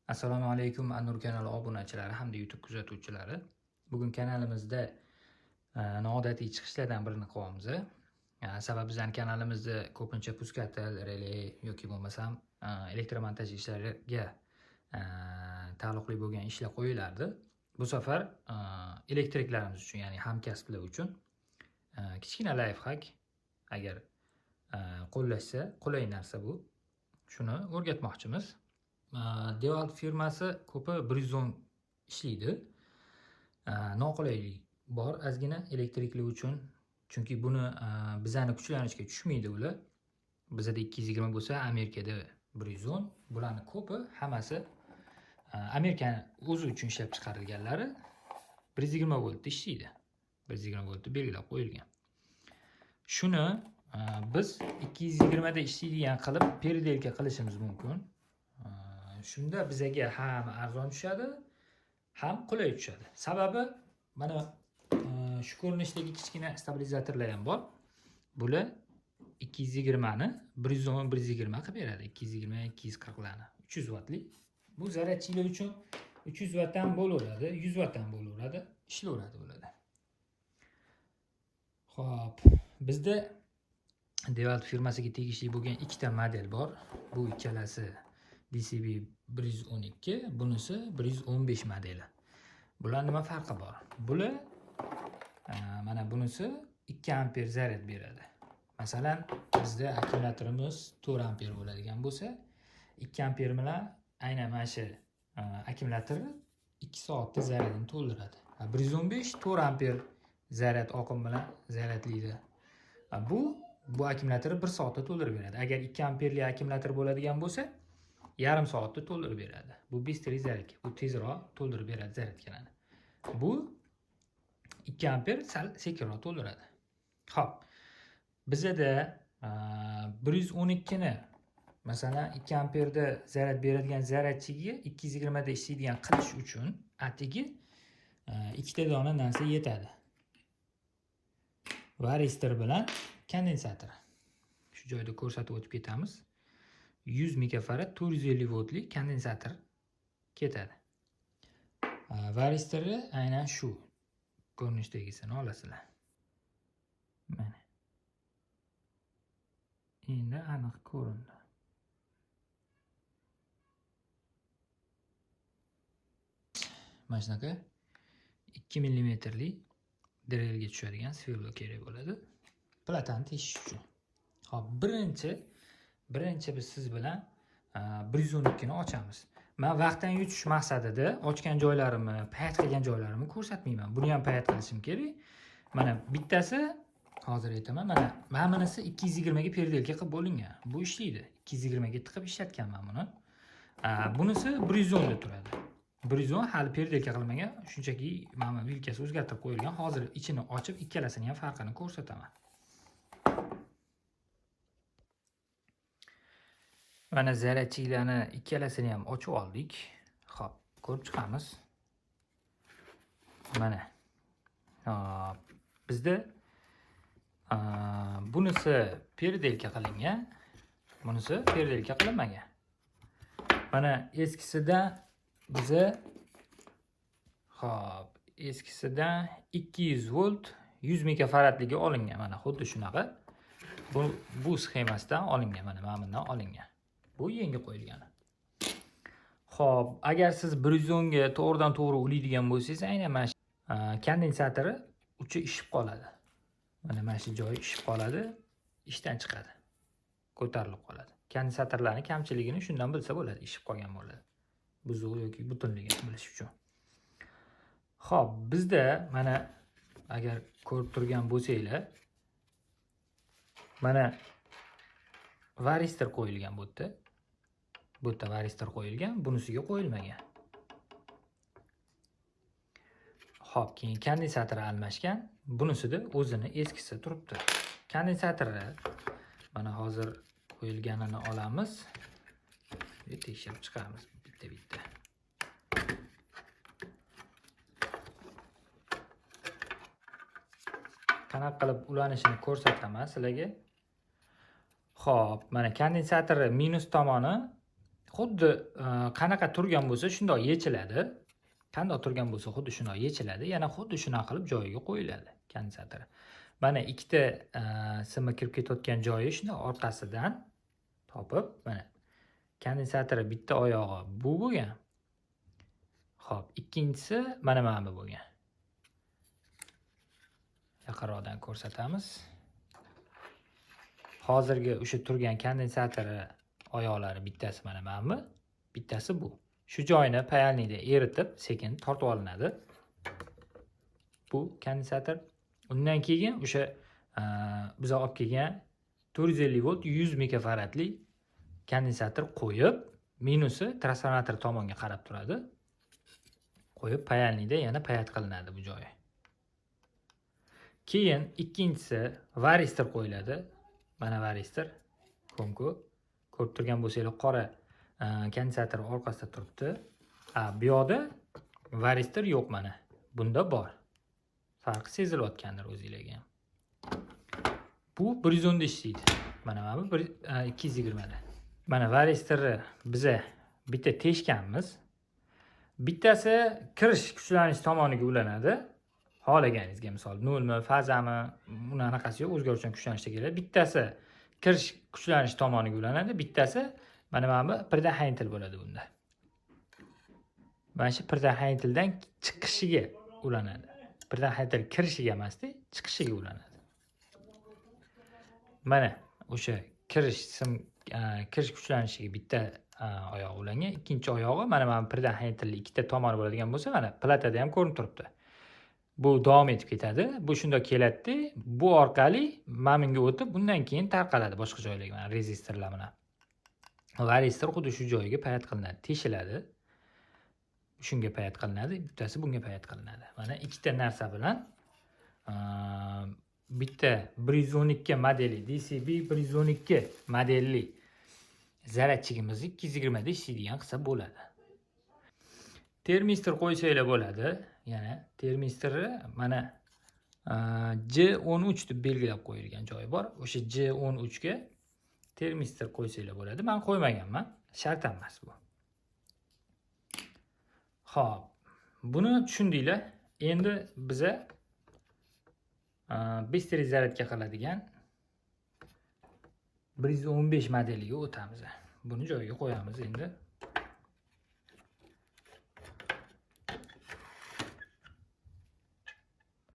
Assalomu alaykum Anur kanali obunachilari hamda YouTube kuzatuvchilari. Bugun kanalimizda noodatiy chiqishlardan birini qilyapmiz. Sababi bizning kanalimizda ko'pincha puskatel, rele yoki bo'lmasam elektromontaj ishlariga taalluqli bo'lgan ishlar qo'yilardi. Bu safar elektriklarimiz uchun, ya'ni hamkasblar uchun kichkina lifehack, agar qo'llashsa qulay narsa bu. Shuni o'rgatmoqchimiz. Dewalt firmasi ko'pi 110 ishlaydi. Noqulaylik bor ozgina elektrikli uchun, chunki buni bizani kuchlanishga tushmaydi ular. Bizada 220 bo'lsa, Amerikada 110. Bularni ko'pi hammasi Amerikani o'zi uchun ishlab chiqarilganlari 120 voltda ishlaydi. 120 voltda belgilab qo'yilgan. Shuni biz 220 da ishlaydigan qilib peredelka qilishimiz mumkin. Shunda bizaga ham arzon tushadi, ham qulay tushadi. Sababi mana shu ko'rinishdagi kichkina stabilizatorlar ham bor. Bular 220 ni 110 120 qilib beradi. 220 240 larni 300 wattlik. Bu zaryadchilar uchun 300 watt ham bo'laveradi, 100 watt ham bo'laveradi, ishlayveradi bularda. Xo'p, bizda Dewalt firmasiga tegishli bo'lgan ikkita model bor. Bu ikkalasi DCB 112, bunisi 115 modeli. Bular nima farqi bor? Bular mana bunisi 2 amper zaryad beradi. Masalan, bizda akkumulyatorimiz 4 amper bo'ladigan bo'lsa, 2 amper bilan aynan mana shu akkumulyatorni 2 soatda zaryadini to'ldiradi. 115 4 amper zaryad oqim bilan zaryadlaydi. Bu akkumulyatorni 1 soatda to'ldirib beradi. Agar 2 amperli akkumulyator bo'ladigan bo'lsa, yarim soatda to'ldirib beradi. Bu bistri zaryadka, bu tezroq to'ldirib beradi zaryadkalarni. Bu 2 amper sal sekinroq to'ldiradi. Xo'p, bizada 112 ni masalan 2 amperda zaryad beradigan zaryadchiga 220 da ishlaydigan qilish uchun atigi ikkita dona narsa yetadi. Varistor bilan kondensator. Shu joyda ko'rsatib o'tib ketamiz. 100 mikrofarad 450 voltlik kondensator ketadi. Varistorni aynan shu ko'rinishdagisini olasizlar. Mana. Endi aniq ko'rindi. Mana shunaqa 2 millimetrli drelga tushadigan sverlo kerak bo'ladi. Platani teshish uchun. Xo'p, birinchi biz siz bilan 112 ni ochamiz. Men vaqtdan yutish maqsadida ochgan joylarimni, payt qilgan joylarimni ko'rsatmayman. Buni ham payt qilishim kerak. Mana bittasi hozir aytaman, mana bunisi 220 ga peredelka qilib bo'lingan. Bu ishlaydi. 220 ga tiqib ishlatganman buni. Bunisi 110 da turadi. 110 hali peredelka qilinmagan, shunchaki mana vilkasi o'zgartirib qo'yilgan. Hozir ichini ochib ikkalasini ham farqini ko'rsataman. Mana zaryadchilarni ikkalasini ham ochib oldik. Xo'p, ko'rib chiqamiz. Mana. Xo'p, bizda bunisi peredelka qilingan, bunisi peredelka qilinmagan. Mana eskisidan biza xo'p, eskisidan 200 volt 100 mikrofaradligi olingan. Mana xuddi shunaqa. Bu sxemasidan olingan, mana bundan olingan. Bu yangi qo'yilgani. Xo'p, agar siz 110 ga to'g'ridan to'g'ri ulaydigan bo'lsangiz, aynan mana shu kondensatori uchi ishib qoladi. Mana shu joyi ishib qoladi, ishdan chiqadi. Ko'tarilib qoladi. Kondensatorlarning kamchiligini shundan bilsa bo'ladi, ishib qolgan bo'ladi. Buzuq yoki butunligini bilish uchun. Xo'p, bizda mana agar ko'rib turgan bo'lsanglar, mana varistor qo'yilgan bu yerda. Bu yerda varistor qo'yilgan, bunisiga qo'yilmagan. Xo'p, keyin kondensator almashgan, bunisida o'zini eskisi turibdi. Kondensatorni mana hozir qo'yilganini olamiz va tekshirib chiqamiz bitta-bitta. Qanaqa qilib ulanishini ko'rsataman sizlarga. Xo'p, mana kondensatorni minus tomoni Xuddi qanaqa turgan bo'lsa, shundoq yechiladi. Qandoq turgan bo'lsa, xuddi shundoq yechiladi. Yana xuddi shunaqa qilib joyiga qo'yiladi kondensator. Mana ikkita simi kirib ketayotgan joyi shundoq orqasidan topib, mana kondensatori bitta oyog'i bu bo'lgan. Xo'p, ikkinchisi mana bu bo'lgan. Yaqinroqdan ko'rsatamiz. Hozirgi o'sha turgan kondensatori oyoqlari bittasi mana bu, bittasi bu. Shu joyini паяльник da eritib, sekin tortib olinadi. Bu kondensator. Undan keyin o'sha biz olib kelgan 450 volt 100 mikrofaradli kondensator qo'yib, minusi transformator tomonga qarab turadi. Qo'yib, паяльник da yana паять qilinadi bu joyi. Keyin ikkinchisi varistor qo'yiladi. Mana varistor. Komku. Ko'rib turgan bo'lsanglar, qora kondensator orqasida turibdi. A, bu yoqda varistor yo'q mana. Bunda bor. Farqi sezilayotgandir o'zinglarga ham. Bu 110 da ishlaydi. Mana bu 220 da. Mana varistorni biza bitta teshganmiz. Bittasi kirish kuchlanish tomoniga ulanadi. Xohlaganingizga, misol, nolmi, fazami, uni anaqasi yo'q, o'zgaruvchan kuchlanishda keladi. Bittasi kirish kuchlanish tomoniga ulanadi, bittasi mana bu предохранитель bo'ladi bunda. Mana shu предохранитель dan chiqishiga ulanadi. Предохранитель kirishiga emasda, chiqishiga ulanadi. Mana o'sha kirish sim, kirish kuchlanishiga bitta oyog'i ulangan, ikkinchi oyog'i mana предохранитель ikkita tomoni bo'ladigan bo'lsa, mana platada ham ko'rinib turibdi. Bu davom etib ketadi. Bu shundoq keladida, bu orqali mana bunga o'tib, bundan keyin tarqaladi boshqa joylarga, mana rezistorlar bilan. Varistor xuddi shu joyiga паять qilinadi, teshiladi. Shunga паять qilinadi, bittasi bunga паять qilinadi. Mana ikkita narsa bilan bitta 112 modeli, DCB 112 modelli зарядчик imizni 220 da ishlaydigan qilsa bo'ladi. Termistor qo'ysanglar bo'ladi. Yana termistorni mana J13 deb belgilab qo'yilgan joyi bor. O'sha J13 ga termistor qo'ysanglar bo'ladi. Men qo'ymaganman. Shart emas bu. Xo'p, buni tushundinglar. Endi biza быстрый зарядка qiladigan 115 modeliga o'tamiz. Buni joyiga qo'yamiz endi.